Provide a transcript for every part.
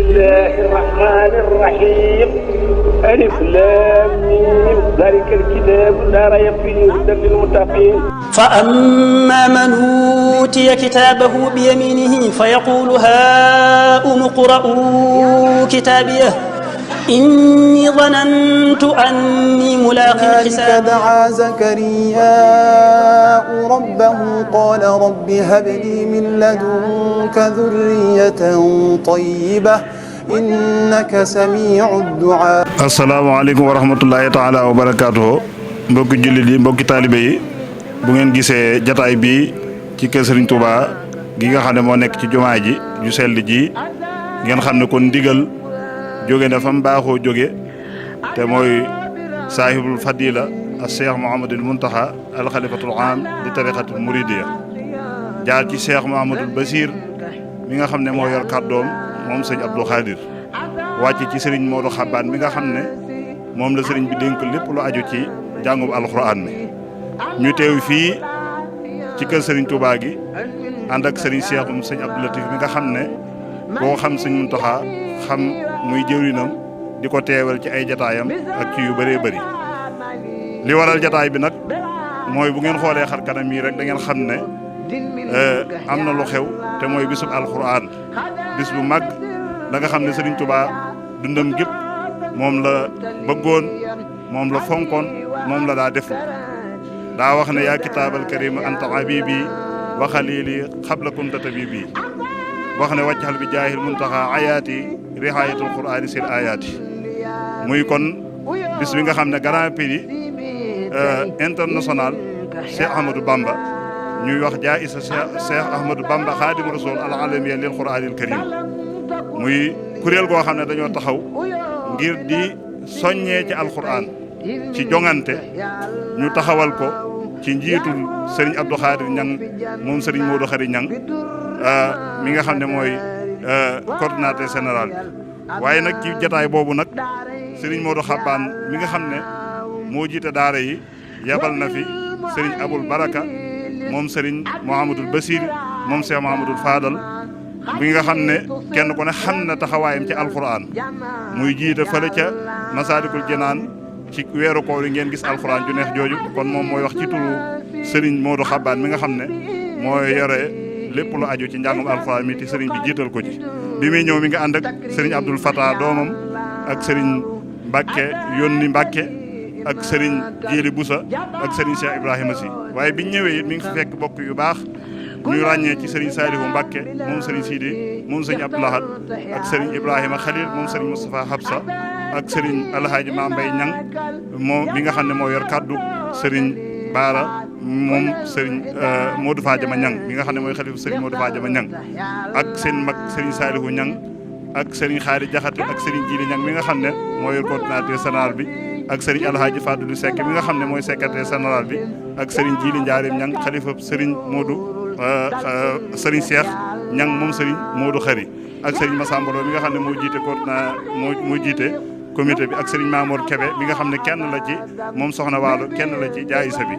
الله الرحمن الرحيم ألف لام ميم ذلك الكتاب لا ريب فيه هدى للمتقين. فأما من أوتي كتابه بيمينه فيقول هاؤم اقرءوا كتابيه إني ظننت أني ملاق حسابي. دعا زكرياء ربه قال رب هب لي من لدنك ذرية طيبة إنك سميع الدعاء. asalaamaaleykum wa rahmatullahi taala wa barakaatuhu mbokki jullit yi mbokki taalibe yi bu ngeen gisee jataay bi ci kër Serigne Touba gi nga xam ne moo nekk ci jumaa ji ju sell ji ngeen xam ne kon ndigal jóge na fa mu baaxoo jóge te mooy saahibul fadila al cheikh Mouhamadul Muntaha al xalifatul aam di tariqatul muridiya jaar ci cheikh Mouhamadul Basir mi nga xam ne moo yor kàddoom moom sëñ Abdou Khadir wàcc ci sëriñ Modou Xabaan mi nga xam ne moom la sëriñ bi dénk lépp lu aju ci jàngum alxuraan mi ñu teew fii ci kër sëriñ Touba gi ànd ak sëriñ Cheikhoum sëñ Abdou Latif mi nga xam ne boo xam sëñ Muntaxa xam muy jëwrinam di ko teewal ci ay jataayam ak ci yu bëree bëri li waral jataay bi nag mooy bu ngeen xoolee xar kanam yi rek da ngeen xam ne am na lu xew te mooy bisub alxuraan bis bu mag da nga xam ne sëriñ Touba dundam gépp moom la bëggoon moom la fonkoon moom la daa def daa wax ne yaa kitaabal karim anta habibi wa xalili xabla kunta tabibi wax ne wàccaxal bi jaahil muntaxa ayaati rihayatul qur'ani sil ayaati muy kon bis bi nga xam ne grand prix international Cheikh Ahmadou Bamba ñuy wax jaayisa Cheikh Ahmadou Bamba xaadimu rasul al alamiya lil qur'anil karim muy kuréel goo xam ne dañoo taxaw ngir di soññee ci alquran ci jongante ñu taxawal ko ci njiitul sëriñ Abdou Khadir Ñang moom sëriñ Modou Khari Ñang mi nga xam ne mooy coordinateur général bi waaye nag ci jataay boobu nag sëriñ Modou Xabaan mi nga xam ne moo jiite daara yi yabal na fi sëriñ Aboul Baraka moom sëriñ Mouhamadul Basir moom Cheikh Mouhamadul Fadal bi nga xam ne kenn ku ne xam na taxawaayam ci alxuraan muy jiite fële ca Masaalikul Jinaan ci weeru koor yi ngeen gis alxuraan ju neex jooju kon moom mooy wax ci turu Serigne Modou Xabaan mi nga xam ne mooy yore lépp lu aju ci njàngum alxuraan mi te Serigne bi jiital ko ci. bi muy ñëw mi nga ànd ak Serigne Abdoul Fatah doomam ak Serigne Mbacke yónni Mbacke ak Serigne Jili Boussa ak Serigne Cheikh Ibrahima Sy waaye biñ ñëwee it mi ngi fi fekk bokk yu baax. ñu ràññee ci Serigne Salihu Mbacke moom Serigne Sidi moom Serigne Abdou Lahad ak Serigne Ibrahima Khalil moom Serigne Moustapha Habsa ak Serigne Alhaji Mambay Ñang moom bi nga xam ne moo yor kaddu Serigne Baara moom Serigne Modou Fadiama Ñang bi nga xam ne mooy xalifu Serigne Modou Fadiama Ñang ak seen mag Serigne Salihu Ñang ak Serigne Xaari Jaxate ak Serigne Jili Ñang mi nga xam ne moo yor coordinateur général bi ak Serigne Alhaji Fadulu Seck mi nga xam ne mooy secrétaire général bi ak Serigne Jili Njaarim Ñang xalifa Serigne Modou Serigne Cheikh Ñang moom Serigne Modou Khari ak Serigne Massamba Lo mi nga xam ne moo jiite moo jiite comité bi ak Serigne Mamour Kébé mi nga xam ne kenn la ci moom soxna Waalo kenn la ci jaayisa bi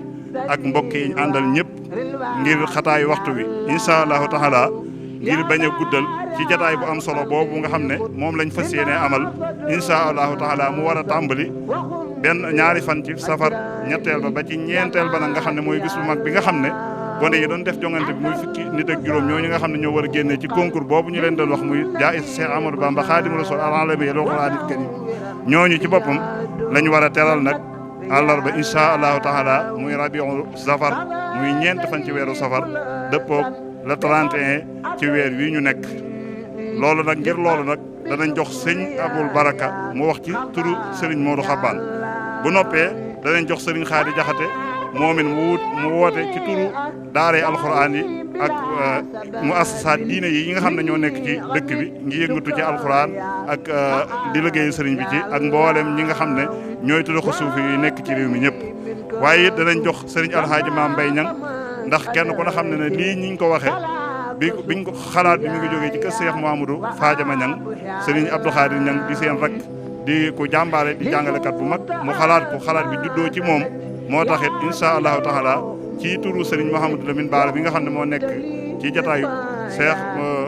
ak mbokk yi ñu àndal ñëpp ngir xataayu waxtu wi incha allahu taala ngir bañ a guddal ci jataay bu am solo boobu nga xam ne moom lañ fas yéene amal incha allahu taala mu war a tàmbali ñaari fan ci safar ñetteel ba ci ñeenteel ba nag nga xam ne mooy bis bu mag bi nga xam ne gone yi doon def jongante bi muy fukki nit ak juróom ñooñu nga xam ne ñoo war a génnee ci concours boobu ñu leen doon wax muy jaayis Cheikh Ahmadou Bamba Xaadimu Rasuul al-alamiya lil qur'aanil kariim ñooñu ci boppam lañ war a teral nag àllarba incha allahu taala muy rabiul safar muy ñeent fan ci weeru safar dëppoog le 31 ci weer wi ñu nekk loolu nag ngir loolu nag danañ jox sëñ Aboul Baraka mu wax ci turu Serigne Modou Xabaan bu noppee danañ jox Serigne Xaari Jaxate moom it mu woote ci turu daaree alxuraan yi ak mu assasaat diine yi nga xam ne ñoo nekk ci dëkk bi ngi yëngatu ci alxuraan ak di liggéey sëriñ bi ci ak mboolem ñi nga xam ne ñooy tudd ko suufi yi nekk ci réew mi ñëpp waaye it danañ jox sëriñ Alhaaji Maam Mbay Ñang ndax kenn ku ne xam ne ne lii ñi ñu ko waxee biñ ko xalaat bi mi ngi jógee ci kër Cheikh Mouhamadou Fadiama Ñang sëriñ Abdou Khadir Ñang di seen rek di ko jàmbaare di jàngalekat bu mag mu xalaat bi juddoo ci moom moo tax it incha allahu taala ci turu Serigne Mouhamadou Lamine Bara bi nga xam ne moo nekk ci jataayu Cheikh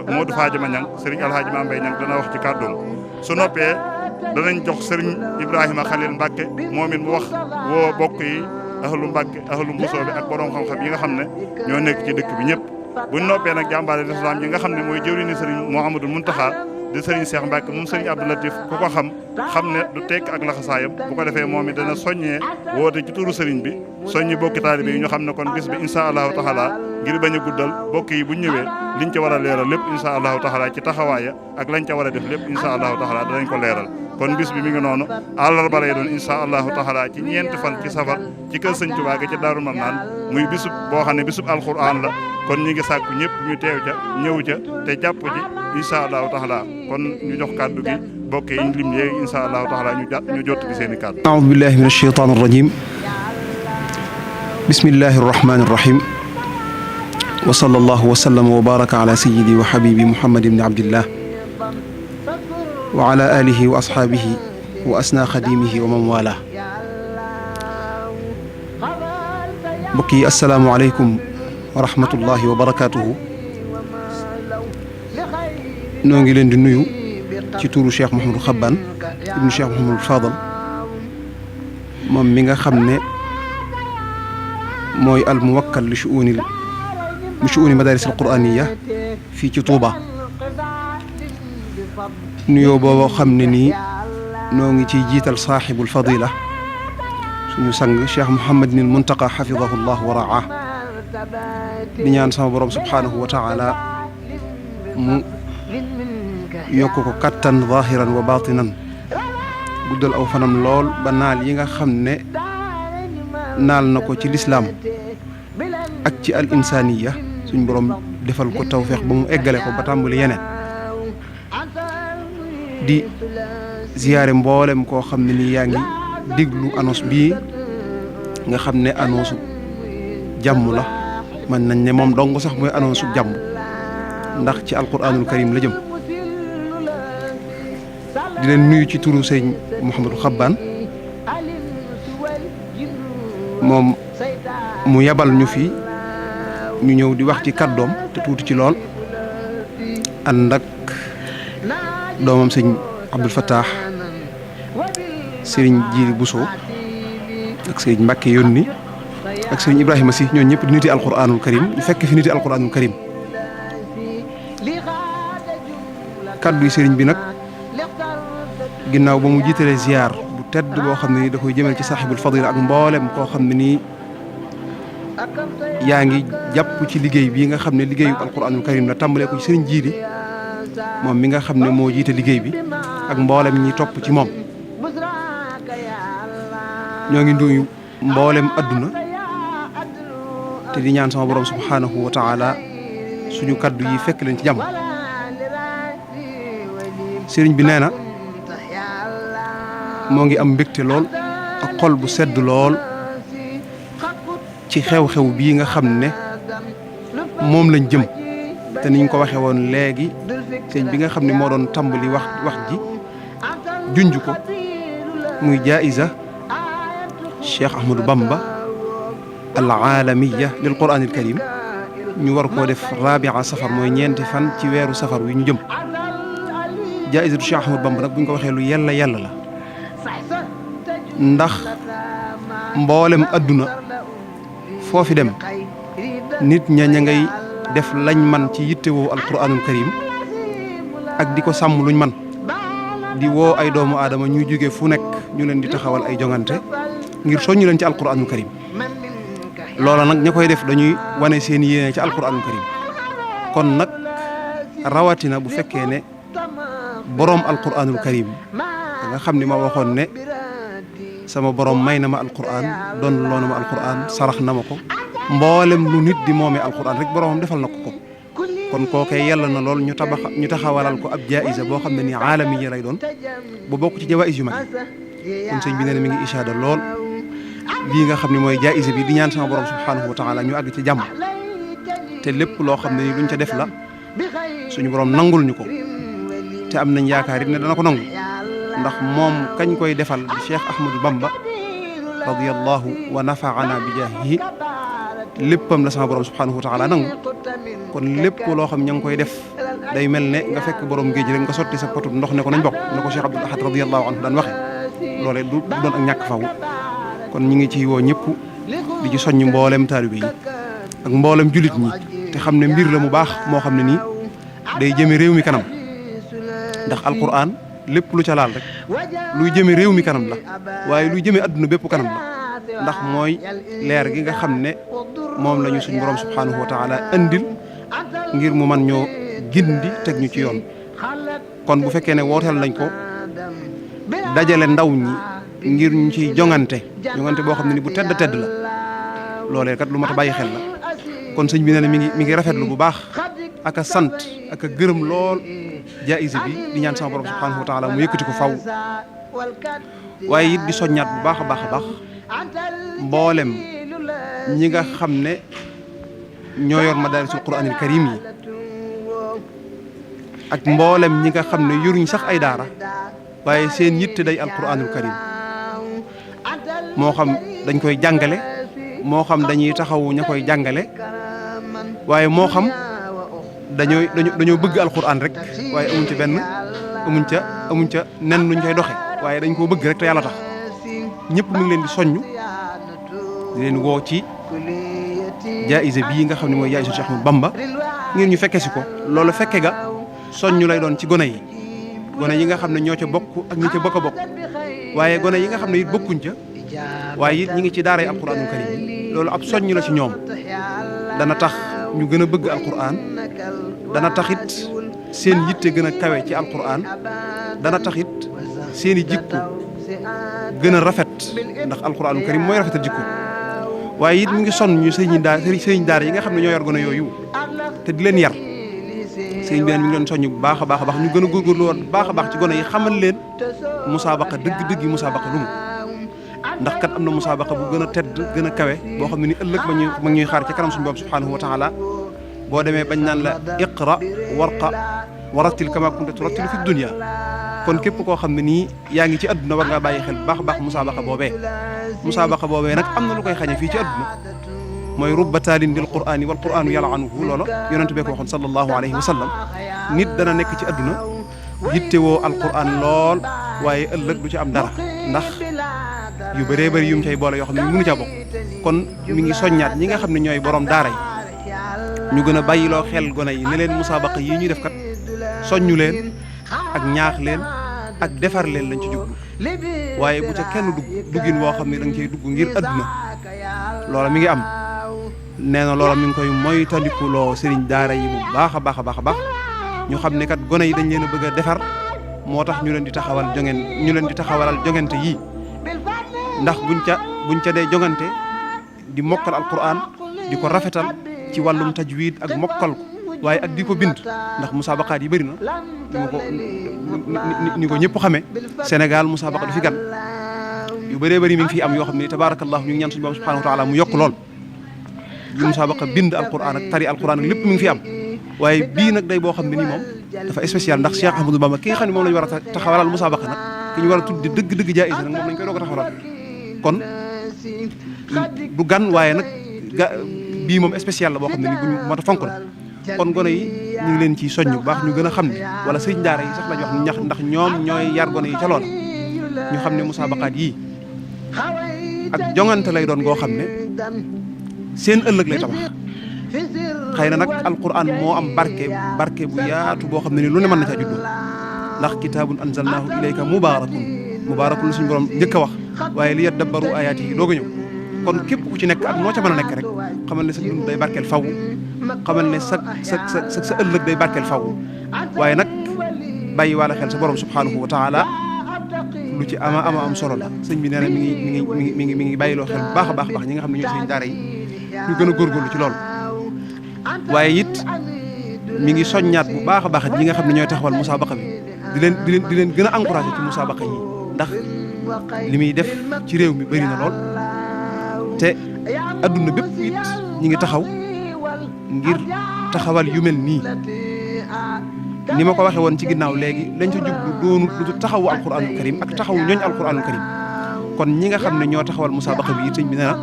Modou Fadjama Niang Serigne Alhaji Mambay Niang dana wax ci kàddoom su noppee danañ jox Serigne Ibrahima Khalil Mbacke moom it mu wax woo bokk yi ahlu Mbacke ahlu Mbusoo bi ak borom xam-xam yi nga xam ne ñoo nekk ci dëkk bi ñëpp buñ noppee nag jàmbaare lislaam yi nga xam ne mooy jëwriñu Serigne Mouhamadou Mountakha di Serigne Cheikh Mbacke moom Serigne Abdou Latif ku ko xam ne du tekk ak laxasaayam bu ko defee moom it dana soññee woote ci turu Serigne bi soññi bokki taalibe yi ñu xam ne kon bis bi insha allahu taala ngir bañ a guddal bokk yi buñ ñëwee liñ ca war a leeral lépp insha allahu taala ci taxawaaya ak lañ ca war a def lépp insha allahu taala danañ ko leeral kon bis bi mi ngi noonu àllarba lay doon insha allahu taala ci ñeenti fan ci safar ci kër Sëñ Tuubaa gi ci Daaru Marnaan muy bisub boo xam ne bisub alquran la kon ñi ngi sàkku ñëpp ñu teew ca ñëw ca te jàpp ci insha allahu taala kon ñu jox kàddu gi bokk yi ñu lim léegi insha allahu taala ñu jot bi seen i kàddu. a'uudu billahi min ash-shaytaan ar-rajiim bismillahi ar-rahmaani ar-rahiim wa sallallahu wa sallama wa baraka ala sayyidi wa habibi Muhammad ibn Abdillah wa ala alihi wa ashaabihi wa asna xadimihi wa man wala mbokk yi assalaamu aleykum wa rahmatullahi wa barakaatuhu noo ngi leen di nuyu ci turu Cheikh Mouhamadou Xabbaan ibnu Cheikh Mouhamadou Fadal moom mi nga xam ne mooy al muwakkal li shu'uuni madaaris al quraaniya fii ci Touba nuyoo boobu xam ne nii noo ngi ciy jiital saaxibul fadila suñu sang Cheikh Mouhamadinil Muntaqa xafidahu llah wa raa di ñaan sama borom subhaanahu wa taala mu yokk ko kattan zahiran wa batinan guddal aw fanam lool ba naal yi nga xam ne naal na ko ci lislaam ak ci al insaniya suñ borom defal ko tawfeex ba mu eggale ko ba tàmbali yeneen di ziyaare mboolem koo xam ne nii yaa ngi déglu annonce bii nga xam ne annonce jàmm la mën nañ ne moom dong sax mooy annonce jàmm ndax ci alquranul karim la jëm di leen nuyu ci turu sëñ Mouhamadou Xabbaan moom mu yabal ñu fi ñu ñëw di wax ci kàddoom te tuuti ci lool ànd ak doomam sëñ Abdul Fattah sëriñ Jiiri Buso ak sëriñ Mbàkke yónni ak sëriñ Ibrahima Si ñoo ñëpp di niti alquranul karim ñu fekk fi niti alquranul karim kàddu yi sëriñ bi nag ginnaaw ba mu jiitalee ziar bu tedd boo xam ne nii da koy jëmel ci saaxibul fadila ak mboolem koo xam ne nii yaa ngi jàpp ci liggéey bii nga xam ne liggéeyu alquranul karim la tàmbalee ko ci sëriñ Jiiri moom mi nga xam ne moo jiite liggéey bi ak mboolem ñi topp ci moom ñoo ngi nuyu mboolem adduna te di ñaan sama borom subhaanahu wa taala suñu kaddu yi fekk leen ci jàmm sëriñ bi nee na moo ngi am mbégte lool ak xol bu sedd lool ci xew-xew bii nga xam ne moom lañ jëm te niñ ko waxee woon léegi sëriñ bi nga xam ne moo doon tàmbali wax ji junj ko muy jaaiza Cheikh Ahmadou Bamba al aalamiya lil quraan al karim ñu war koo def rabia safar mooy ñeenti fan ci weeru safar wi ñu jëm jaa'izatu Cheikh Ahmadou Bamba nag bu ñu ko waxee lu yàlla la ndax mboolem adduna foofi dem nit ña ngay def lañ man ci yittewoo alquranul karim ak di ko sàmm luñ man di woo ay doomu aadama ñuy jóge fu nekk ñu leen di taxawal ay jongante ngir soññu leen ci alquranul karim loola nag ña koy def dañuy wane seen yéene ci alquranul karim kon nag rawatina bu fekkee ne boroom alquranul karim nga xam ni ma waxoon ne sama borom may na ma alquran doon loona ma alquran sarax na ma ko mboolem lu nit di moomee alquran rek boromam defal na ko kon kookee yàlla na lool ñu taxawalal ko ab jaayisa boo xam ne ni aalamiya lay doon bu bokk ci jawaïs yu mag yi kon sëñ bi nee na mi ngi ishaada lool lii nga xam ne mooy jaayisa bi di ñaan sama borom subhanahu wa taala ñu àgg ci jàmm te lépp loo xam ne ni luñ ca def la suñu borom nangul ñu ko te am nañ yaakaar it ne dana ko nangu ndax moom kañ koy defal di Cheikh Ahmadou Bamba radiyallahu wa nafaana bi jaahihi léppam la sama borom subhanahu wa taala nangu kon lépp loo xam ña ngi koy def day mel ne nga fekk borom géej rek nga sotti sa potub ndox ne ko nañ bokk ne ko Cheikh Abdoul Ahad radiyallahu anhu daan waxe loolee du doon ak ñàkk faw kon ñi ngi ci woo ñëpp di ci soññ mboolem taalibe yi ak mboolem jullit ñi te xam ne mbir la mu baax moo xam ne nii day jëme réew mi kanam ndax alquran lépp lu ca laal rek luy jëme réew mi kanam la waaye luy jëme adduna bépp kanam la ndax mooy leer gi nga xam ne moom la ñu suñ borom subhanahu wa taala andil ngir mu man ñoo gindi teg ñu ci yoon kon bu fekkee ne wooteel nañ ko dajale ndaw ñi ngir ñu ciy jongante boo xam ne ni bu tedd la loolee kat lu mat a bàyyi xel la kon sëñ bi nee na mi ngi rafetlu bu baax ak a sant ak a gërëm lool jaayise bi di ñaan sama borom subhanahu wa taala mu yëkkati ko faw waaye it di soññaat bu baax a baax mboolem ñi nga xam ne ñoo yor madaarisul quraanil karim yi ak mboolem ñi nga xam ne yoruñ sax ay daara waaye seen yitte day alquraanul karim moo xam dañ koy jàngale moo xam dañuy taxawu ña koy jàngale waaye moo xam dañoo bëgg alquraan rek waaye amuñ ca nen nuñ koy doxe waaye dañ koo bëgg rek te yàlla tax ñëpp mi ngi leen di soññ di leen woo ci jaayise bii nga xam ne mooy jaayise Cheikh Ahmadou Bamba ngir ñu fekke si ko loolu fekke ga soññu lay doon ci gone yi nga xam ne ñoo ca bokk ak ñi ca bokk a bokk waaye gone yi nga xam ne it bokkuñ ca waaye it ñi ngi ci daaray alquraanul karim loolu ab soññ la ci ñoom dana tax ñu gën a bëgg alquraan dana taxit seen yitte gën a kawe ci alquraan dana taxit seen i jikko gën a rafet ndax alquraanul karim mooy rafetal jikko waaye it mi ngi sonn ñu sëriñ daara yi nga xam ne ñoo yor gone yooyu te di leen yar sëriñ bi nag mi ngi leen soññ bu baax a baax ñu gën a góorgóorlu woon bu baax a baax ci gone yi xamal leen musaabaqa dëgg musaabaqa lu mu ndax kat am na musaabaqa bu gën a tedd gën a kawe boo xam ne ni ëllëg ma ñuy xaar ci kanam suñu borom subhanahu wa taala boo demee bañ naan la iqra warqa warattil kama kunta turattilu fi dunya kon képp koo xam ne nii yaa ngi ci adduna war ngaa bàyyi xel bu baax a baax musaabaqa boobee nag am na lu koy xañe fii ci adduna mooy rubba taalin lil qur'ani wal qur'anu yal'anuhu loola yonent bee ko waxoon sallallahu alayhi wa sallam nit dana nekk ci adduna yittewoo alqur'an lool waaye ëllëg du ci am dara ndax yu bëree bëri yu mu cay boole yoo xam ne mënu caa bokk kon mi ngi soññaat ñi nga xam ne ñooy borom daara yi ñu gën a bàyyiloo xel gone yi ne leen musaabaqa yi ñuy def kat soññu leen ak ñaax leen ak defar leen lañ ci jublu waaye bu ca kenn duggin woo xam ne da nga cay dugg ngir adduna loola mi ngi am nee na loola mi ngi koy moytandikuloo sëriñ daara yi bu baax a baax ñu xam ne kat gone yi dañ leen a bëgg a defar moo tax ñu leen di taxawalal jongante yii ndax buñ ca dee jongante di mokkal alquran di ko rafetal ci wàllum tajwid ak mokkal ko waaye ak di ko bind ndax musaabaqaat yi bëri na ni ko ñëpp xamee Sénégal musaabaqa du fi gan yu bëree bëri mi ngi fi am yoo xam ne tabaarakallahu ñu ngi ñaan suñu borom subhanahu wa taala mu yokk lool yu musaabaqa bind alquran ak tari alquran ak lépp mi ngi fi am waaye bii nag day boo xam ne nii moom dafa spécial ndax Cheikh Ahmadou Bamba ki nga xam ne moom la ñu war a taxawalal musaabaqa nag ki ñu war a tuddi dëgg jaayise nag moom lañ koy doog a taxawalal kon du gan waaye nag bii moom spécial la boo xam ne nii buñ mat a fonk la kon gone yi ñu ngi leen ciy soññ bu baax ñu gën a xam ne wala sëriñ daara yi sax lañ wax ñax ndax ñoom ñooy yar gone yi ca lool ñu xam ne musaabaqaat yii ak jongante lay doon goo xam ne seen ëllëg lay tabax xëy na nag alquran moo am barke bu yaatu boo xam ne ni lu ne mën na caa juddoo ndax kitaabun anzalnaahu ilayka mubaarakun la suñu borom njëkk a wax waaye li yaddabbaru ayaati yi doog a ñëw kon képp ku ci nekk ak noo ca mën a nekk rek xamal ne sa dund day barkeel faw xamal ne sa ëllëg day barkeel faw waaye nag bàyyi wala xel sa borom subhanahu wa taala lu ci ama am solo la sëñ bi nee na mi ngi bàyyiloo xel bu baax a baax ñi nga xam ne ñooy sëñ daara yi ñu gën a góorgóorlu ci loolu waaye it mi ngi soññaat bu baax a baax ñi nga xam ne ñooy taxawal musaabaqa bi di leen gën a encouragé ci musaabaqa yi ndax li muy def ci réew mi bëri na lool te adduna bépp it ñi ngi taxaw ngir taxawal yu mel nii ni ma ko waxee woon ci ginnaaw léegi lañ ca jublu doonu lu taxawu alquranul karim ak taxawu ñooñ alquranul karim kon ñi nga xam ne ñoo taxawal musaabaqa bi it sëñ bi nee na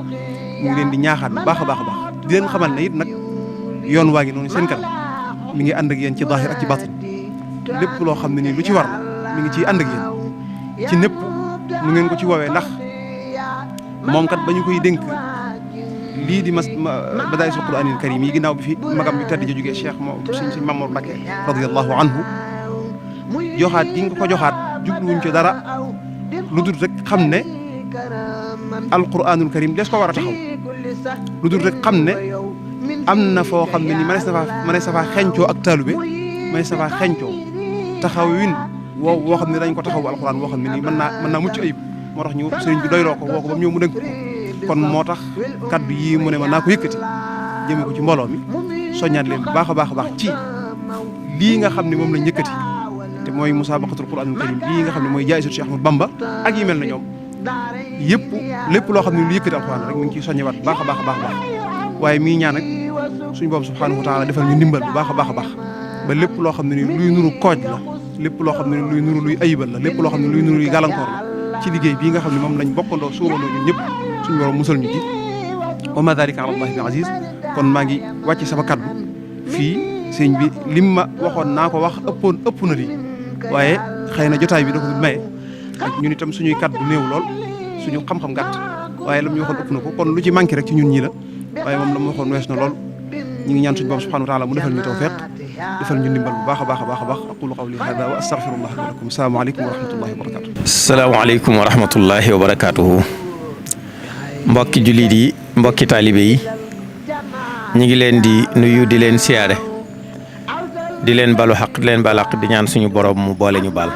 mu ngi leen di ñaaxaat bu baax a baax di leen xamal ne it nag yoon waa ngi noonu seen kanam mi ngi ànd ak yéen ci zaahir ak ci baatin lépp loo xam ne nii lu ci war la mi ngi ciy ànd ak yéen ci népp nu ngeen ko ci woowee ndax moom kat ba ñu koy dénk lii di Madarisul Qur'aanil Kariim yi ginnaaw bi fi magam bi tedd ja jógee Cheikh Sëñ Mamour Mbacké radiyallahu anhu joxaat gi nga ko joxaat jubluwuñ ci dara lu dul rek xam ne alquraanul karim des ko war a taxaw lu dul rek xam ne am na foo xam ne ni mënees na faa xencoo ak taalube mënees na faa xencoo taxawin woo xam ne dañ ko taxaw alquraan woo xam ne nii mën naa mucc ayib moo tax ñu sëriñ bi doyloo ko woo ko ba mu ñëw mu dénk ko kon moo tax kaddu yii mu ne ma naa ko yëkkati jëmee ko ci mbooloo mi soññaat leen bu baax a baax a baax ci lii nga xam ne moom lañ yëkkati te mooy musaabaqatul quraanul karim lii nga xam ne mooy jaayisatu Cheikh Ahmadou Bamba ak yi mel na ñoom yëpp lépp loo xam ne lu yëkkati alxuraan rek mi ngi ciy soññewaat bu baax a baax a baax waaye mi ngi ñaan ak suñu borom subhaanahu wa taala defal ñu ndimbal bu baax a baax a baax ba lépp loo xam ne ni luy nuru kooj la lépp loo xam ne luy nuru luy ayibal la lépp loo xam ne luy nuru luy gàllankoor la ci liggéey bii nga xam ne moom lañ bokkandoo suubandoo ñun ñëpp suñu borom musal ñu ci wa ma dalika ala allahi bi aziz kon maa ngi wàcc sama kaddu fii sëñ bi lim ma waxoon naa ko wax ëpp na lii waaye xëy na jotaay bi da ko maye ak ñun itam suñuy kaddu néew lool suñu xam-xam gàtt waaye la mu ñu waxoon ëpp na ko kon lu ci manqué rek ci ñun ñii la waaye moom la mu waxoon wees na lool ñu ngi ñaan suñu borom subhanahu wa taala mu defal ñu tawfiq defal ñu ndimbal bu baax a baax a baax a baax aqulu qawli hada wa astaghfirullah li wa lakum asalaamaaleykum wa rahmatullahi wa barakatuh asalaamaaleykum wa rahmatullahi wa barakatuhu mbokki jullit yi mbokki taalibe yi ñu ngi leen di nuyu di leen siyaare di leen balu xaq di leen baal xaq di ñaan suñu borom mu boole ñu baal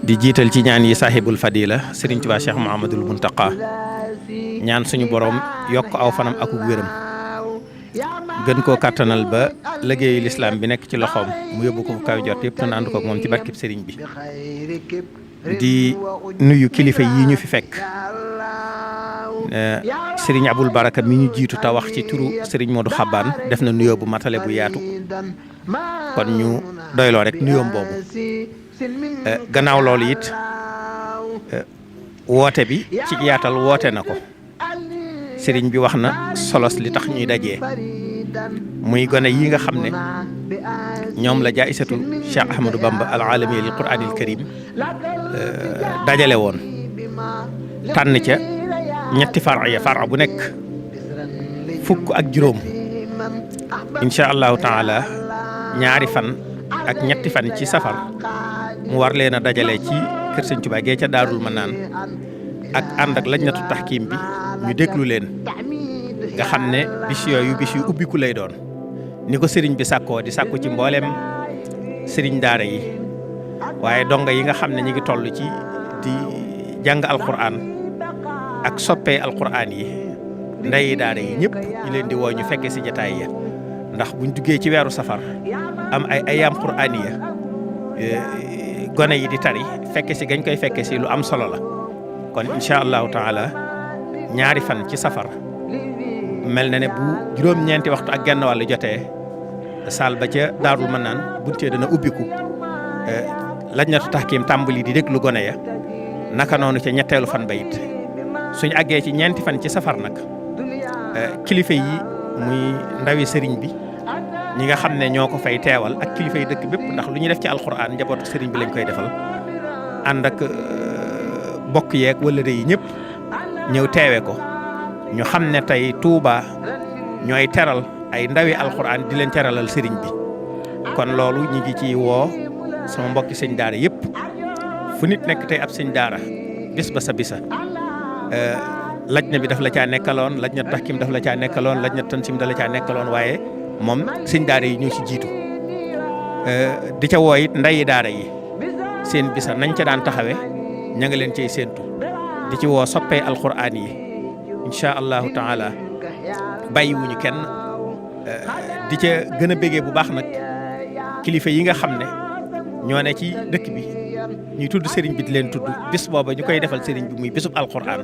di jiital ci ñaan yi sahibul fadila Serigne Touba Cheikh Mouhamadoul Mountakha ñaan suñu borom yokk aw fanam akuk wéram gën koo kattanal ba liggéeyu lislaam bi nekk ci loxoom mu yóbbu ko fu kaw jot yëpp te ànd ko ak moom ci barkib Serigne bi di nuyu kilifa yi ñu fi fekk Serigne Aboul Baraka mi ñu jiitu te wax ci turu Serigne Modou Xabaan def na nuyoo bu matale bu yaatu kon ñu doyloo rek nuyoom boobu gannaaw loolu it woote bi ci yaatal woote na ko Serigne bi wax na solos li tax ñuy dajee muy gone yi nga xam ne ñoom la jaayisatu Cheikh Ahmadou Bamba al alamiya lil Qur'anil Karim dajale woon tànn ca ñetti fara bu nekk fukk ak juróom incha allahu taala ñaari fan ak ñetti fan ci safar mu war leen a dajale ci kër Sëñ Tuubaa gee ca Daarul Manaan ak ànd ak lajnatu taxkiim bi ñu déglu leen nga xam ne bis yooyu bis yu ubbiku lay doon ni ko sëriñ bi sàkkoo di sàkku ci mbooleem sëriñ daara yi waaye donga yi nga xam ne ñu ngi toll ci di jàng alquran ak soppee alquran yi ndeyi daara yi ñëpp ñu leen di woo ñu fekke si jataay ya ndax buñ duggee ci weeru safar am ay ayaam qur'aniya gone yi di tari fekke si gañ koy fekke si lu am solo la kon incha allahu taala ñaari fan ci safar mel na ne bu juróom-ñeenti waxtu ak genn wàllu jotee saal ba ca Daarul Manaan buntee dana ubbiku lajnatu taxkiim tàmbali di déglu gone ya naka noonu ca ñetteelu fan ba it suñ àggee ci ñeenti fan ci safar nag kilifa yi muy ndawi sëriñ bi ñi nga xam ne ñoo ko fay teewal ak kilifa yi dëkk bépp ndax lu ñu def ci alquran njabootu sëriñ bi lañ koy defal ànd ak bokk yeeg wala yi ñëpp ñëw teewe ko ñu xam ne tey Touba ñooy teral ay ndawi alquran di leen teralal sëriñ bi kon loolu ñi ngi ci woo sama mbokki sëñ daara yëpp fu nit nekk tey ab sëñ daara bis ba sa bisa lajna bi daf la caa nekkaloon lajna taxkim daf la caa nekkaloon lajna tansim da la caa nekkaloon waaye moom sëñ daara yi ñu ci jiitu di ca woo it ndayi daara yi seen bisa nañ ca daan taxawe ña nga leen cay séentu di ci woo soppee alquran yi incha allahu taala bàyyiwuñu kenn di ca gën a bégee bu baax nag kilifa yi nga xam ne ñoo ne ci dëkk bi ñuy tudd sëriñ bi di leen tudd bis booba ñu koy defal sëriñ bi muy bisub alquran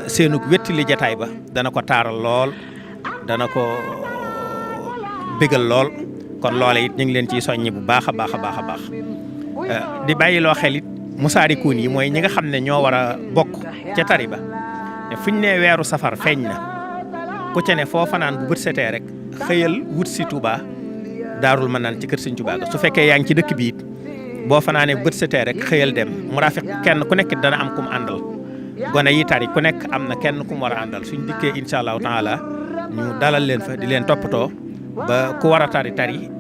seenug wettili jataay ba dana ko taaral lool dana ko bégal lool kon loola it ñu ngi leen ciy soññi bu baax a baax a baax a baax di bàyyiloo xel it musaarikuun yi mooy ñi nga xam ne ñoo war a bokk ca tari ba te fuñ ne weeru safar feeñ na ku ca ne foo fanaan bu bët setee rek xëyal wut si Touba Daarul Manaan ci kër Sëñ Touba ga su fekkee yaa ngi ci dëkk bi it boo fanaanee bu bët setee rek xëyal dem mu rafet kenn ku nekk dana am kum àndal gone yi tari ku nekk am na kenn ku mu war a àndal suñ dikkee incha allahu taala ñu dalal leen fa di leen toppatoo ba ku war a tari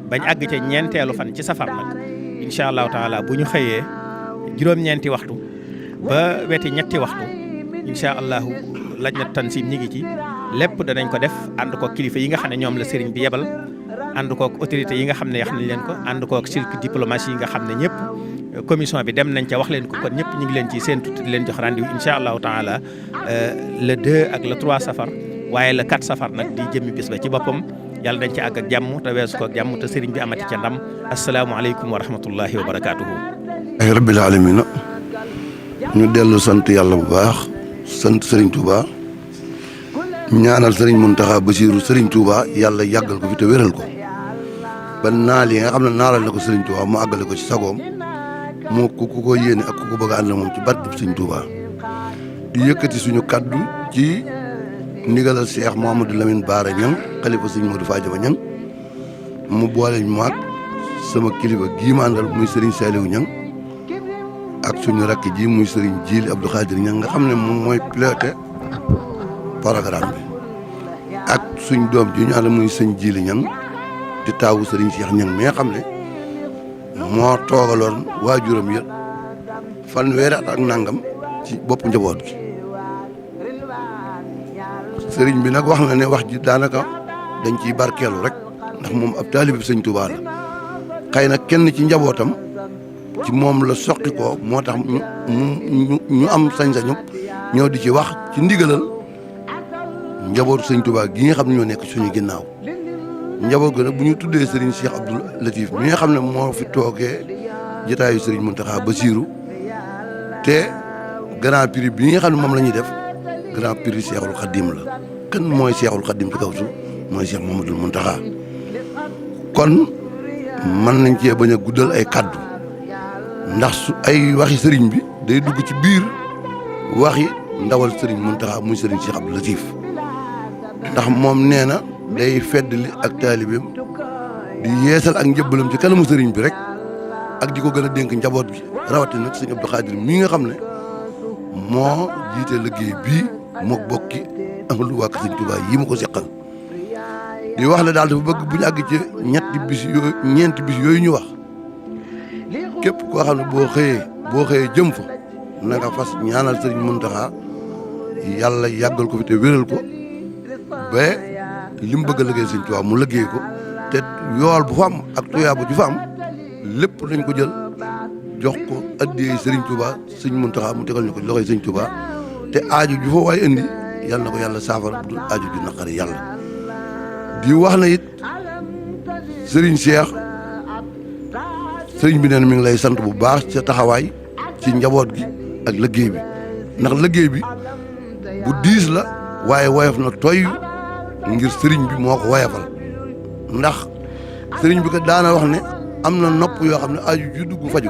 bañ àgg ca ñeenteelu fan ci safar nag incha allahu taala bu ñu xëyee juróom-ñeenti waxtu ba weti ñetti waxtu incha allahu laj na tansim ñi ngi ci lépp danañ ko def ànd ko kilifa yi nga xam ne ñoom la sëriñ bi yebal ànd kook autorité yi nga xam ne wax nañ leen ko ànd kook silk diplomatie yi nga xam ne ñëpp commission bi dem nañ ca wax leen ko kon ñëpp ñu ngi leen ci seen tuuti di leen jox rendez-vous incha allahu taala le 2 ak le 3 safar waaye le 4 safar nag di jëmmi bis ba ci boppam yàlla dañ ci àgg ak jàmm te weesu ko ak jàmm te sëriñ bi amati ca ndam asalaamualeykum wa rahmatullahi wa barakaatuhu. ay rabbil alamina ñu dellu sant yàlla bu baax sant sëriñ Touba ñaanal sëriñ Mountakha Bassirou sëriñ Touba yàlla yàggal ko fi te wéral ko ba naal yi nga xam ne naalal na ko sëriñ Touba mu àggale ko ci sagoom moo ku ko yéene ak ku ko bëgg a ànd moom ci barkeb sëriñ Touba di yëkkati suñu kaddu ci ndigalal Cheikh Mouhamadou Lamine Bara Niang xalifa sëriñ Modou Fadiama Niang mu boole ñu maag sama kilifa gii ma àndal muy sëriñ Saliou Niang ak suñu rakk ji muy sëriñ Jili Abdou Khadir Niang nga xam ne moom mooy piloté programme bi ak suñ doom ji ñu ànd muy sëñ Jili Niang di taawu sëriñ Cheikh Niang mi nga xam ne moo toogaloon waajuram ya fanweeri at ak nangam ci bopp njaboot gi sëriñ bi nag wax na ne wax ji daanaka dañ ciy barkeelu rek ndax moom ab taalibe bi sëñ Touba la xëy na kenn ci njabootam ci moom la soqi ko moo tax ñu am sañ-sañu ñoo di ci wax ci ndigalal njabootu sëñ Touba gi nga xam ne ñoo nekk suñu ginnaaw njaboot ga nag bu ñu tuddee sëriñ Cheikh Abdou Latif mi nga xam ne moo fi toogee jotaayu sëriñ Mountakha Bassirou te grand prix bi nga xam ne moom la ñuy def grand prix Cheikhul Khadim la kan mooy Cheikhul Khadim ci kaw suuf mooy Cheikh Mouhamadoul Mountakha kon mën nañ cee bañ a guddal ay kaddu ndax su ay waxi sëriñ bi day dugg ci biir waxi ndawal sëriñ Mountakha muy sëriñ Cheikh Abdou Latif ndax moom nee na day feddali ak taalibeem di yeesal ak njëbbalam ci kanamu sëriñ bi rek ak di ko gën a dénk njaboot bi rawatina nag sëñ Abdou Khadir mii nga xam ne moo jiite liggéey bii mook bokki ak lu wàkk sëñ Touba yi ma ko seqal di wax la daal dafa bëgg bu ñu àgg ci ñeenti bis yooyu ñu wax képp koo xam ne boo xëyee jëm fa na nga fas ñaanal sëriñ Mountakha yàlla yàggal ko fi te wéral ko ba li mu bëgg a liggéey sëñ Touba mu liggéey ko te yool bu fa am ak tuyaaba ju fa am lépp lañ ko jël jox ko addiyee sëriñ Touba sëñ Mountakha mu tegal ñu ko loxoy sëñ Touba te aaju ju fa waay indi yàlla na ko yàlla saafara bu dul aaju ju naqari yàlla di wax na it sëriñ Cheikh sëriñ bi neen mi ngi lay sant bu baax ca taxawaay ci njaboot gi ak liggéey bi ndax liggéey bi bu diis la waaye woyof na toy ngir sëriñ bi moo ko woyofal ndax sëriñ bi ko daana wax ne am na nopp yoo xam ne aju ju dugg faju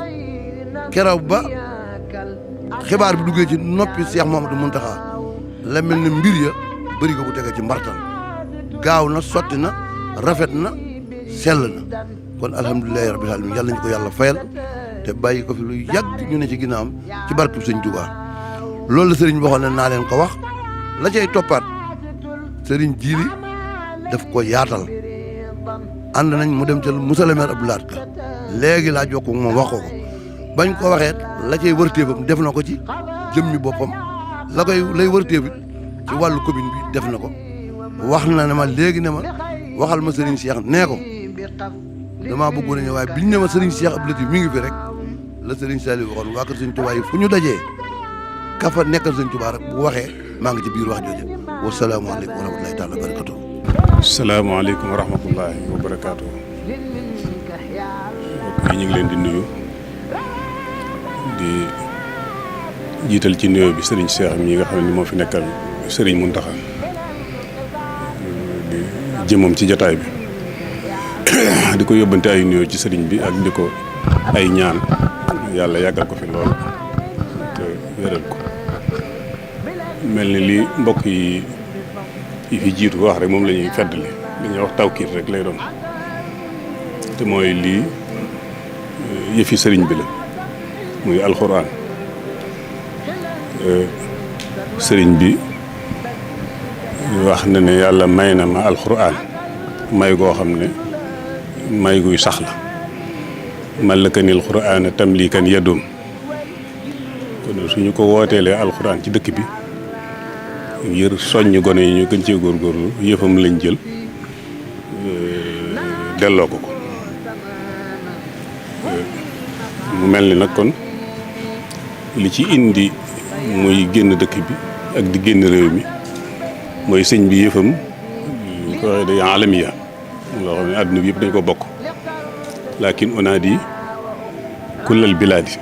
keroog ba xibaar bi duggee ci noppi Cheikh Mouhamadou Mountakha la mel ne mbir ya bëri ko bu tegee ci mbartal gaaw na sotti na rafet na sell na kon alhamdulilahi rabbil alamin yàlla ñu ko yàlla fayal te bàyyi ko fi lu yàgg ñu ne ci ginnaawam ci barkeb sëñ Touba loolu la sëriñ bi waxoon ne naa leen ko wax la cay toppaat sëriñ Jili daf ko yaatal ànd nañ mu dem ca monsieur le maire Abdou Lahad Ka léegi laa jokkoo moom wax ko bañ ko waxeet la cay wërteefam def na ko ci jëmmi boppam lay wërteef it ci wàllu commune bi def na ko wax na ne ma léegi ne ma waxal ma sëriñ Cheikh nee ko damaa bëggoon a ñëw waaye biñ ne ma sëriñ Cheikh Abdou Latif mi ngi fi rek la sëriñ Saliou waxoon waa kër sëñ Touba yi fu ñu dajee ka fa nekkal sëñ Touba rek bu waxee maa ngi ci biir wax jooju wasalaamaaleykum wa rahmatulahi taala wa barakatu. salaamaaleykum wa rahmatullahi wa barakaatu. mbokk yi ñu ngi leen di nuyu di jiital ci nuyoo bi sëriñ Cheikh mi nga xam ne moo fi nekkal sëriñ Mountakha di jëmam ci jataay bi di ko yóbbante ay nuyoo ci sëriñ bi ak di ko ay ñaan yàlla yàggal ko fi lool te wéral ko mel ni li mbokk yi yi fi jiitu wax rek moom la ñuy feddali li ñuy wax tawkiit rek lay doon te mooy lii yëfi sëriñ bi la muy alxuraan sëriñ bi wax na ne yàlla may na ma alxuraan may goo xam ne may guy sax la malakanil alxuraan tamlikan yadum kon suñu ko wooteelee alxuraan ci dëkk bi ngir soññ gone yi ñu gën cee góorgóorlu yëfam lañ jël delloo ko mu mel ni nag kon li ci indi muy génn dëkk bi ak di génn réew mi mooy sëñ bi yëfam ñu ko waxee day alamiya loo xam ne àdduna bi yëpp dañ ko bokk lakin unaadi kullal bilaadi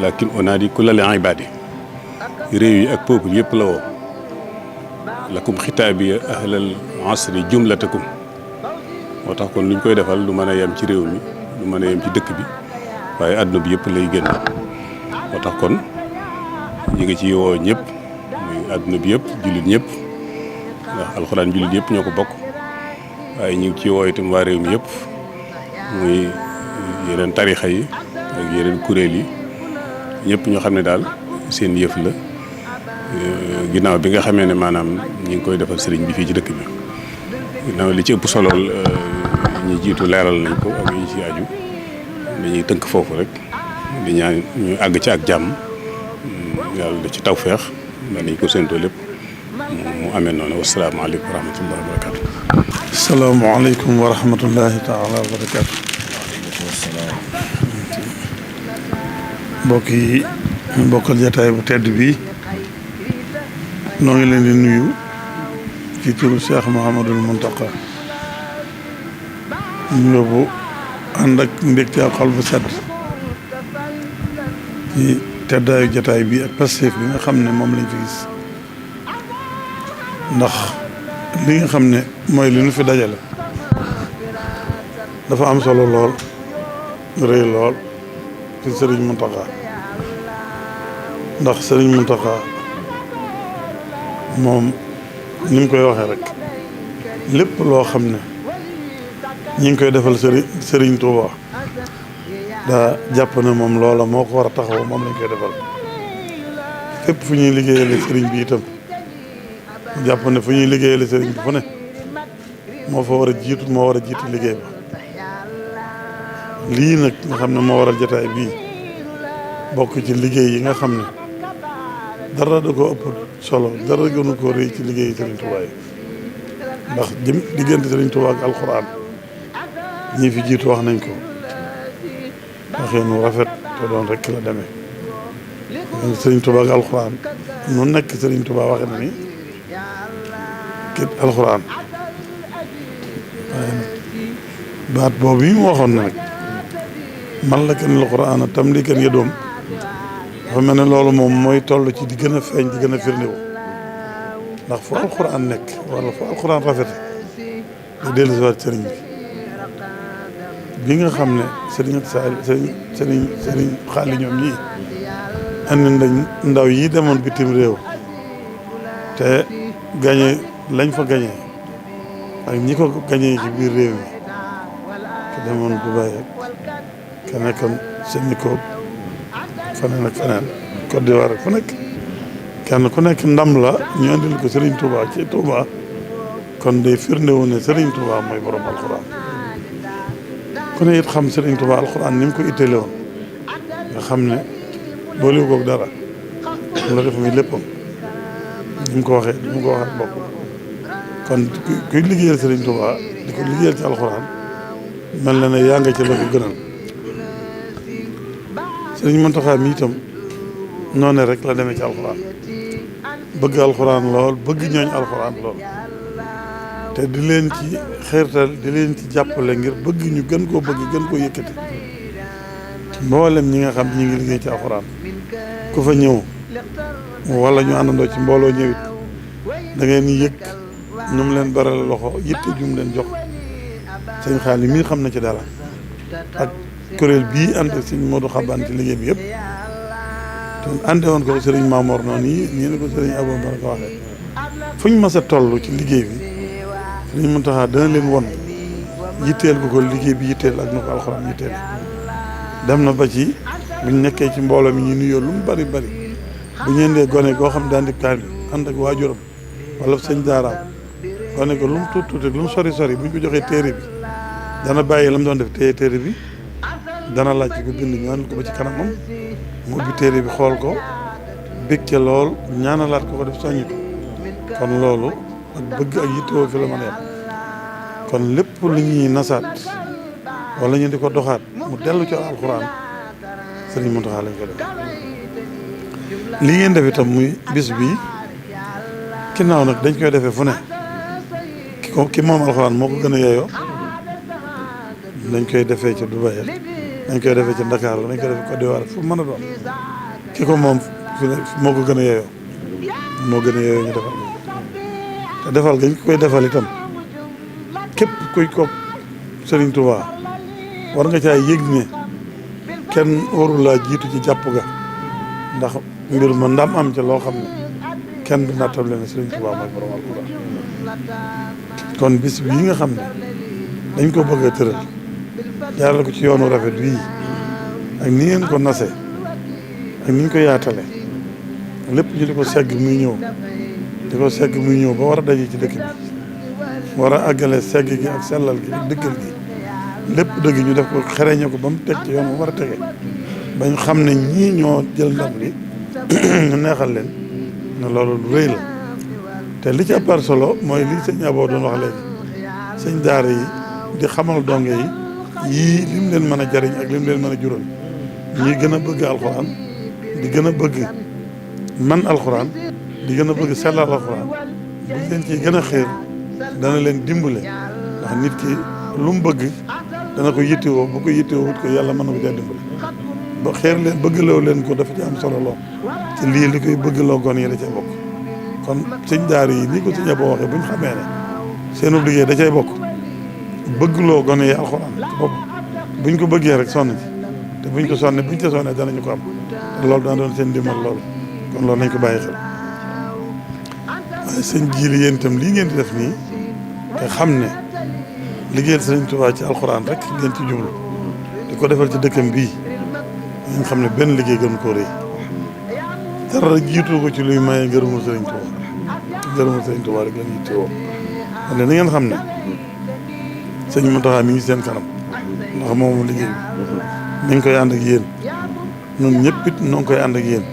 lakin unaadi kullal ibaadi réew yi ak peuple yëpp la woo lakum xitaabiya ahlal asri jumlatakum moo tax kon lu ñu koy defal du mën a yem ci réew mi du mën a yem ci dëkk bi waaye àdduna bi yëpp lay génn moo tax kon ñu ngi ci woo ñëpp muy àdduna bi yëpp jullit ñëpp ndax alxuraan jullit yëpp ñoo ko bokk waaye ñu ngi ci woo itam waa réew mi yëpp muy yeneen tarixa yi ak yeneen kuréel yi ñëpp ñoo xam ne daal seen yëf la ginnaaw bi nga xamee ne maanaam ñi ngi koy defal sëriñ bi fii ci dëkk bi ginnaaw li ci ëpp solo ñi jiitu leeral nañ ko ak yi ci aju dañuy tënk foofu rek di ñaan ñu àgg ci ak jàmm yàlla da ci tawfeex ba nañ ko séentoo lépp mu amee noonu wasalaamaaleykum wa rahmatullahi wa barakaatu. asalaamaaleykum wa rahmatullahi taala wa barakaatu. mbokk yi ñu bokkal jataay bu tedd bi noo ngi leen di nuyu ci turu Cheikh Mouhamadul Mountakha ñu yóbbu ànd ak mbégte ak xol bu sedd ci teddaayu jataay bi ak pastéef bi nga xam ne moom lañ fi gis ndax li nga xam ne mooy li ñu fi dajale dafa am solo lool rëy lool ci Serigne Mountakha ndax Serigne Mountakha moom ni mu koy waxee rek lépp loo xam ne ñi ngi koy defal Serigne Touba daa jàpp ne moom loola moo ko war a taxaw moom lañ koy defal fépp fu ñuy liggéeyale Serigne bi itam jàpp ne fu ñuy liggéeyale Serigne bi fu ne moo fa war a jiitu moo war a jiitu liggéey ba lii nag nga xam ne moo waral jotaay bii bokk ci liggéey yi nga xam ne dara da ko ëpp solo dara gënu ko rëy ci liggéey Serigne Touba yi ndax diggante Serigne Touba ak alxuraan ñii fi jiitu wax nañ ko waxee nu rafet te doon rek la demee Serigne Touba ak alxuraan nu nekk Serigne Touba waxe na ni kit alxuraan waaye nag baat boobu yi mu waxoon na nag man la kenn alxuraan tam li kenn yëdoom dafa mel ne loolu moom mooy toll ci di gën a feeñ di gën a firndewu ndax fu alxuraan nekk wala fu alxuraan rafete da dellu si waat sëriñ bi nga xam ne sëriñ xaali ñoom ñii andi nañ ndaw yi demoon bitim réew te gañe lañ fa gañe ak ñi ko gañe ci biir réew mi te demoon Dubaay ak ka nekkoon Sénégal feneen ak feneen Côte d'Ivoire ak fu nekk kenn ku nekk ndam la ñu andil ko Serigne Touba ci Touba kon day firnde wu ne Serigne Touba mooy borom alxuraan ku ne it xam Serigne Touba alxuraan ni mu ko itteele woon nga xam ne booliwu koog dara mu la def muy léppam ni mu ko waxee bopp kon kuy liggéeyal Serigne Touba di ko liggéeyal ci alxuraan mel na ne yaa nga ci la ko gënal Serigne Mountakha mi itam noone rek la demee ci alxuraan bëgg alxuraan lool bëgg ñooñ alxuraan lool te di leen ci xeertal di leen ci jàppale ngir bëgg ñu gën koo bëgg gën koo yëkkati mboolem ñi nga xam ñi ngi liggéey ci alxuraan ku fa ñëw wala ñu àndandoo ci mbooloo ñëwit da ngeen yëg ñu mu leen baral loxo yitte ju mu leen jox sëñ xaali mii xam na ci dara ak kuréel bii ànd sëñ Modou Xabaan ci liggéey bi yëpp te ànde woon ko sëriñ Mamoor noonu nii ne ko sëriñ Abou Baraka waxee fuñ mas a toll ci liggéey bi Sëriñ Muntaxa dana leen won yitteel bu ko liggéey bi yitteel ak na ko alxuraan yitteel dem na ba ci buñ nekkee ci mbooloo mi ñu nuyoo lu mu bari bari bu ñu indee gone goo xam daan di kaamil ànd ak waajuram wala sëñ daaraam gone ko lu mu tuut tuuti lu mu sori sori buñ ko joxee téere bi dana bàyyi la mu doon def téere bi dana laaj ko bind ñu ànd ko ba ci kanamam mu ubbi téere bi xool ko bég ca lool ñaanalaat ko def soññi ko kon loolu ak bëgg ak yittewoo fi la mën a yem kon lépp lu ñuy nasaat wala ñu di ko doxaat mu dellu ci alxuraan Sëriñ Muntaxa lañ ko def li ngeen def itam muy bis bii ginnaaw nag dañ koy defee fu ne ki moom alxuraan moo ko gën a yeeyoo dañ koy defee ci Dubaï dañ koy defee ci Ndakaaru dañ koy defee Côte d'Ivoire fu mën a doon ki ko moom moo ko gën a yeeyoo moo gën a yeeyoo ñu defal te defal gañ koy defal itam képp kuy ko Sëriñ Tuubaa war nga caa yëg ne kenn warul laa jiitu ci jàpp ga ndax mbir ma ndam am ca loo xam ne kenn du nattam leen Sëriñ Tuubaa mooy borom alxuraan kon bis bii nga xam ne dañ ko bëgg a tëral jaarale ko ci yoonu rafet wii ak ni ngeen ko nasee ak ni ñu ko yaatale lépp ñu di ko segg muy ñëw di ko segg muy ñëw ba war a daje ci dëkk bi war a àggale segg gi ak sellal gi ak dëggal gi lépp dëgg ñu def ko xereñe ko ba mu teg ci yoon ba war a tege bañ xam ne ñii ñoo jël ndam li ñu neexal leen ne loolu lu rëy la te li ci appar solo mooy li sëñ Abo doon wax léegi sëñ daara yi di xamal donge yi yii lim leen mën a jariñ ak lim leen mën a jural ñuy gën a bëgg alxuraan di gën a bëgg man alxuraan di gën a bëgg sellal alxuraan bu leen ciy gën a xéer dana leen dimbale ndax nit ki lu mu bëgg dana ko yittewoo bu ko yittewoo wut ko yàlla mën na ko caa dimbale ba xéer leen bëggloo leen ko dafa ci am solo lool te lii li koy bëggloo gon yi da cay bokk kon sëñ daara yi ni ko sëñ Abo waxee bu ñu xamee ne seenu liggéey da cay bokk bëggloo gone yi alxuraan bopp buñ ko bëggee rek sonn ci te buñ ko sonnee buñ ca sonnee danañu ko am te loolu dana doon seen dimbal loolu kon loolu nañ ko bàyyi xel waaye sëñ jiili yéen itam lii ngeen di def nii te xam ne liggéeyal Sëriñ Tuubaa ci alxuraan rek ngeen ci jublu di ko defal ci dëkkam bii ngeen xam ne benn liggéey gën koo rëy dara jiitu ko ci luy maye ngërëmul Sëriñ Tuubaa ngërëmul Sëriñ Tuubaa rek la ñuy teewoo wala na ngeen xam ne sëñ Muntaxa mi ngi seen kanam ndax moomu liggéey bi mi ngi koy ànd ak yéen ñun ñëpp it noo ngi koy ànd ak yéen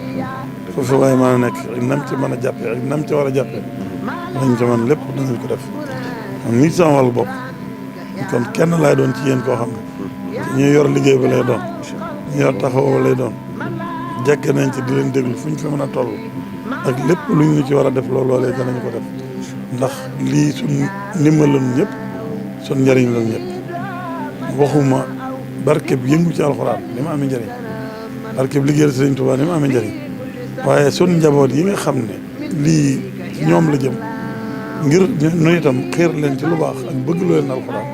foofu waaye mën a nekk ak nam ci mën a jàppee ak nam ci war a jàppee nañ ci mën lépp danañ ko def man mii sama wàllu bopp kon kenn laay doon ci yéen koo xam ne ñuy yor liggéey ba lay doon ñu yor taxaw ba lay doon jekk nañ ci di leen déglu fu ñu fi mën a toll ak lépp luñ ñu ci war a def loolu loolee danañ ko def ndax lii suñ ndimbal la ñëpp suñ njëriñ la ñëpp waxuma barkeb yëngu ci alxuraan ni ma amee njëriñ barkeb liggéeyal Sëriñ Tuubaa ni ma amee njëriñ waaye suñ njaboot yi nga xam ne lii ñoom la jëm ngir nu itam xiir leen ci lu baax ak bëgg loo leen alxuraan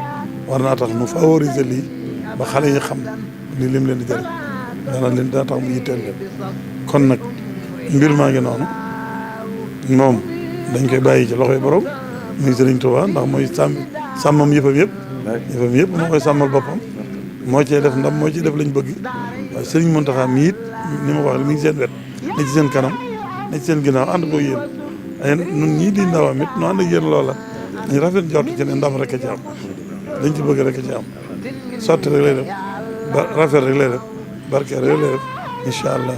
war naa tax nu favoriser lii ba xale yi xam lii lim leen di jëriñ dana tax mu yitteel leen kon nag mbir maa ngi noonu moom dañ koy bàyyi ci loxoy borom muy Sëriñ Tuubaa ndax mooy sàmmam yëfam yëpp moo koy sàmmal boppam moo cee def ndam moo cee def lañ bëgg waaye Sëriñ Muntaxa mi it ni ma ko waxee mi ngi seen wet ne ci seen kanam ne ci seen ginnaaw ànd ko yéen ay nun ñii di ndawam it nu ànd ak yéen loola ñu rafet jot ci ne ndam rek a ci am dañ ci bëgg rek a ci am sotti rek lay def ba rafet rek lay def barke rek lay def incha allah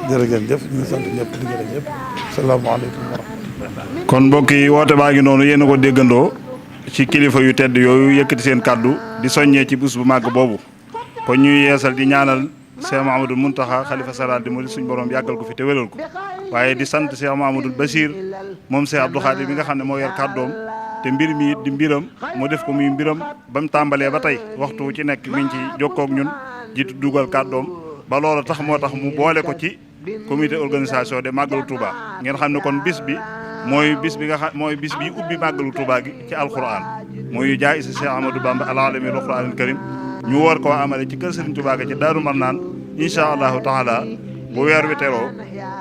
jërë ngeen jëf ñu sant ñëpp di gërëm ñëpp salaamaaleykum wa rahmatulah. kon mbokk yi woote baa ngi noonu yéen a ko déggandoo ci kilifa yu tedd yooyu yëkkati seen kàddu di soññee ci bés bu màgg boobu kon ñuy yeesal di ñaanal Cheikh Mahamadou Muntaxa xalifa saraat di murid suñu borom yàggal ko fi te wéral ko waaye di sant Cheikh Mahamadou Bachir moom Cheikh Abdou Khadir mi nga xam ne moo yor kàddoom te mbir mi it di mbiram mu def ko muy mbiram ba mu tàmbalee ba tey waxtu wu ci nekk mi ngi ci jokkoog ñun jiitu dugal kàddoom ba loola tax moo tax mu boole ko ci comité organisation de Màggalu Touba ngeen xam ne kon bis bi mooy bis bi nga xam mooy bis bi ubbi Màggalu Touba gi ci alquran mooy jaay isa Cheikh Ahmadou Bamba al-alami al-Qur'anil karim ñu war koo amale ci kër Serigne Touba gi ci Daaru Marnaan incha allahu taala bu weer wi teroo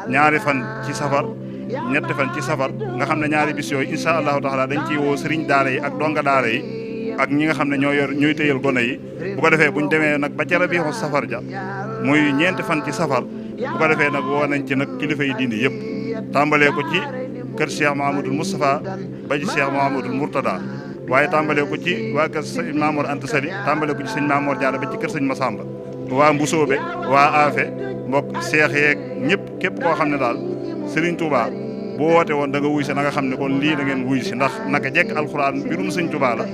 ñaari fan ci safar ñetti fan ci safar nga xam ne ñaari bis yooyu incha allahu taala dañ ciy woo sëriñ daara yi ak donga daara yi ak ñi nga xam ne ñooy téyal gone yi bu ko defee buñ demee nag ba ca rabiixu safar ja muy ñeenti fan ci safar bu ko defee nag woo nañ ci nag kilifa yi diini yëpp tàmbalee ko ci kër Cheikh Mouhamadoul Moustapha ba ci Cheikh Mouhamadoul Mourtada waaye tàmbalee ko ci waa kër sëñ Mamour Anta Sali tàmbalee ko ci sëñ Mamour Diarra ba ci kër sëñ Massamba waa Mbusoobe waa Afe mbokk seex yeeg ñëpp képp koo xam ne daal Serigne Touba boo woote woon da nga wuy si na nga xam ne kon lii da ngeen wuy si ndax naka jekk alxuraan mbirum sëñ Touba la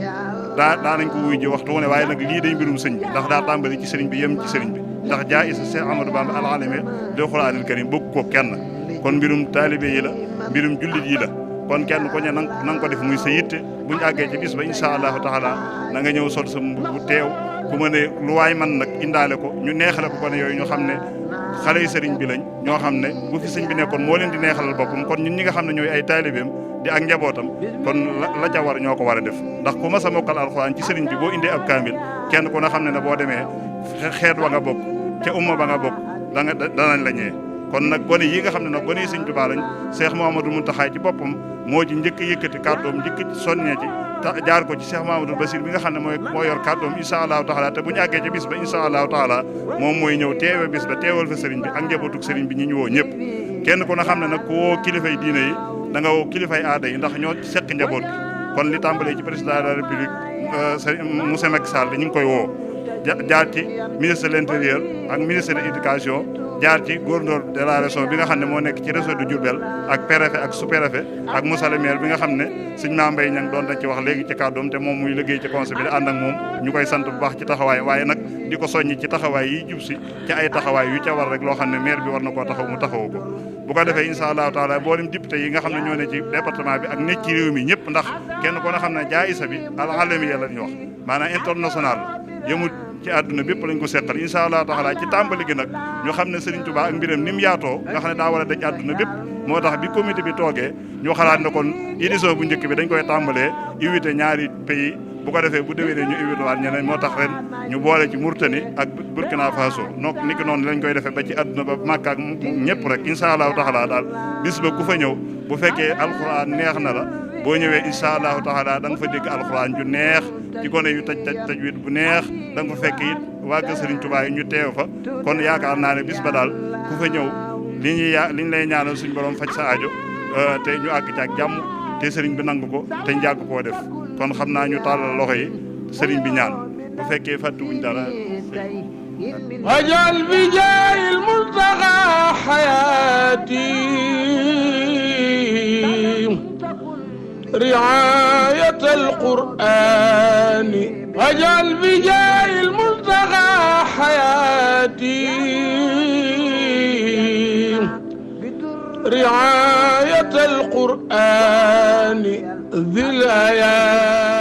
daa nañ ko wuy ji waxtu ne waaye nag lii day mbirum sëñ bi ndax daa tàmbali ci sëriñ bi yem ci sëriñ bi ndax jaa isa Cheikh Ahmadou Bamba al-alami lil Qur'anil karim bokk ko kenn kon mbirum taalibe yi la mbirum jullit yi la kon kenn ko ne na nga ko def muy sa yitte buñu àggee ci bis ba incha allahu taala na nga ñëw sol sa mbubb bu teew ku ma ne lu waay man nag indaale ko ñu neexale ko ne yooyu ñu xam ne xale yi sëriñ bi lañ ñoo xam ne bu fi sëñ bi nekkoon moo leen di neexalal boppam kon ñun ñi nga xam ne ñooy ay taalibeem di ak njabootam kon la ca war ñoo ko war a def ndax ku ma sa mokkal alxuraan ci sëriñ bi boo indee ab kaamil kenn ku na xam ne boo demee xeet wa nga bokk ca umma ba nga bokk danañ la ñee kon nag gone yi nga xam ne nag gone yi sëñ Tuubaa lañ Cheikh Mouhamadoul Mountakha ci boppam moo ci njëkk yëkkati kàddoom njëkk ci soññee ci jaar ko ci Cheikh Mouhamadoul Bassir bi nga xam ne moo yor kàddoom incha allahu taala te bu ñu àggee ci bis ba incha allahu taala moom mooy ñëw teewe bis ba teewal fa sëriñ bi ak njabootug sëriñ bi ñu woo ñëpp kenn ku na xam ne nag ku woo kilifay diine yi da nga woo kilifay aada yi ndax ñoo seq njaboot gi kon li tàmbalee ci président de la république monsieur Macky Sall ñu ngi koy woo jaar ci ministre de l'intérieur ak ministre de l'éducation jaar ci gouverneur de la région bi nga xam ne moo nekk ci région de Diourbel ak préfet ak sous-préfet ak Moussa le maire bi nga xam ne sëñ Mame Mbaye Niang doon nañ ci wax léegi ci kàddoom te moom muy liggéey ci conseil bi di ànd ak moom ñu koy sant bu baax ci taxawaay waaye nag di ko soññi ci taxawaay yi jub si ci ay taxawaay yu ca war rek loo xam ne maire bi war na koo taxaw mu taxawu ko bu ko defee incha allahu taala mboolem député yi nga xam ne ñoo ne ci département bi ak nekk ci réew mi ñëpp ndax kenn ko na xam ne jaayisa bi al-alamiya la ñuy wax maanaam international yëmut ci àdduna bépp lañ ko seqal incha allah taala ci tàmbali gi nag ñu xam ne Serigne Touba ak mbiram ni mu yaatoo nga xam ne daa war a daj àdduna bépp moo tax bi comité bi toogee ñu xalaat ne kon édition bu njëkk bi dañ koy tàmbalee invité ñaari pays bu ko defee bu déwénee ñu invité waat ñeneen moo tax ren ñu boole ci Mauritanie ak Burkina Faso donc ni ki noonu lañ koy defee ba ci àdduna ba Makka ak ñëpp rek incha allah taala daal bis ba ku fa ñëw bu fekkee alxuraan neex na la boo ñëwee incha allahu taala da nga fa dégg alxuraan ju neex ci gone yu tajwid bu neex da nga fa fekk it waa kër Serigne Touba yi ñu teew fa kon yaakaar naa ne bis ba daal ku fa ñëw liñ lay ñaanal suñu borom faj sa aajo te ñu àgg ci ak jàmm te Serigne bi nangu ko te njàgg koo def kon xam naa ñu tàllal loxo yi Serigne bi ñaan bu fekkee fàttuwuñ dara wajal bi jaayil muntaqa xayaati رعاية القرآن واجعل بجاه المنتقى حياتي رعاية القرآن ذي الآيات